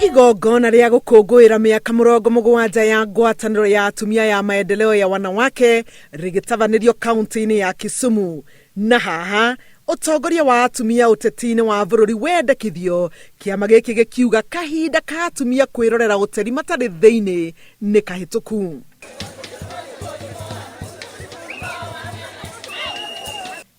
Igongona rĩa gũkũngũĩra mĩaka 70 ya ngwatanĩro ya atumia ya Maendeleo ya Wanawake rĩgĩtabanĩrio kaunti-inĩ ya Kisumu. Na haha ũtongoria wa atumia ũteti-inĩ wa bũrũri wendekithio, kĩama gĩkĩ gĩkiuga kahinda ka atumia kwĩrorera ũteri matarĩ thĩinĩ nĩ kahĩtũku.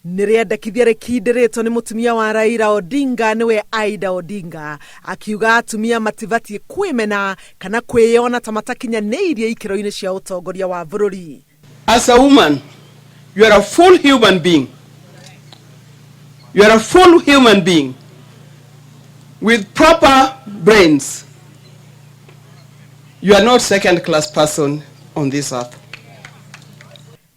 Nĩ rĩendekithia rĩkindĩrĩtwo nĩ mũtumia wa Raila Odinga, nĩwe Aida Odinga, akiuga atumia matibatiĩ kwĩmena kana kwĩyona ta matakinyanĩirie ikĩro-inĩ cia ũtongoria wa bũrũri. As a woman, you are a full human being. You are a full human being with proper brains. You are not second class person on this earth.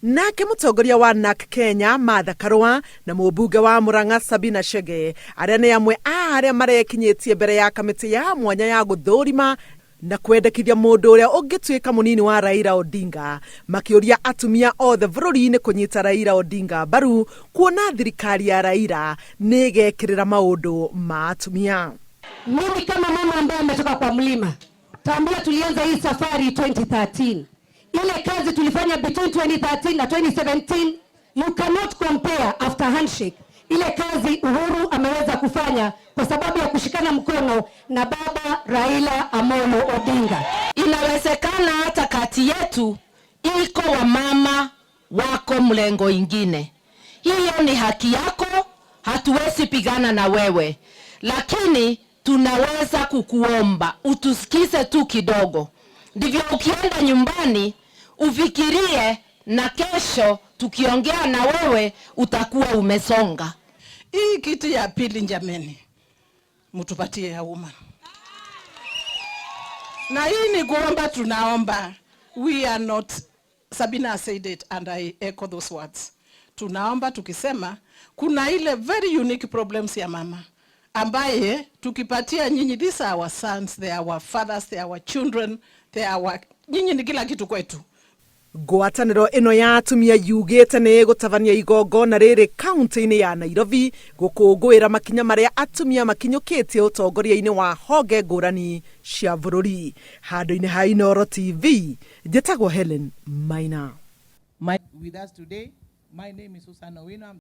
Nake mũtongoria wa NARC Kenya Martha Karua na mũmbunge wa Murang'a Sabina Chege, arĩa nĩ amwe a arĩa marekinyĩtie mbere ya kamĩtĩ ya mwanya ya gũthũrima na kwendekithia mũndũ ũrĩa ũngĩtuĩka mũnini wa Raila Odinga, makĩũria atumia othe bũrũri-inĩ kũnyita Raila Odinga mbaru, kuona thirikari ya Raila nĩ ĩgekĩrĩra maũndũ ma atumia. Mimi kama mama ambaye ametoka kwa mlima, tambua tulianza hii safari 2013. Ile kazi tulifanya between 2013 na 2017, you cannot compare after handshake. Ile kazi Uhuru ameweza kufanya kwa sababu ya kushikana mkono na baba Raila Amolo Odinga. Inawezekana hata kati yetu iko wamama wako mlengo ingine. Hiyo ni haki yako, hatuwezi pigana na wewe, lakini tunaweza kukuomba utusikize tu kidogo, ndivyo ukienda nyumbani ufikirie, na kesho tukiongea na wewe utakuwa umesonga. Hii kitu ya pili, jameni, mtupatie ya woman. Na hii ni kuomba, tunaomba. We are not, Sabina said it and I echo those words. Tunaomba tukisema kuna ile very unique problems ya mama ambaye tukipatia nyinyi, these are our sons, they are our fathers, they are our children, they are our, nyinyi ni kila kitu kwetu. Ngwatanĩro ĩno ya atumia yugĩte nĩ ĩgũtabania igongona rĩrĩ kaunti-inĩ ya Nairobi gũkũngũĩra makinya marĩa atumia makinyũkĩtie ũtongoria-inĩ wa honge ngũrani cia bũrũri. Handũ-inĩ ha Inooro TV, njĩtagwo Helen Maina. With us today. My name is Susan Owino. I'm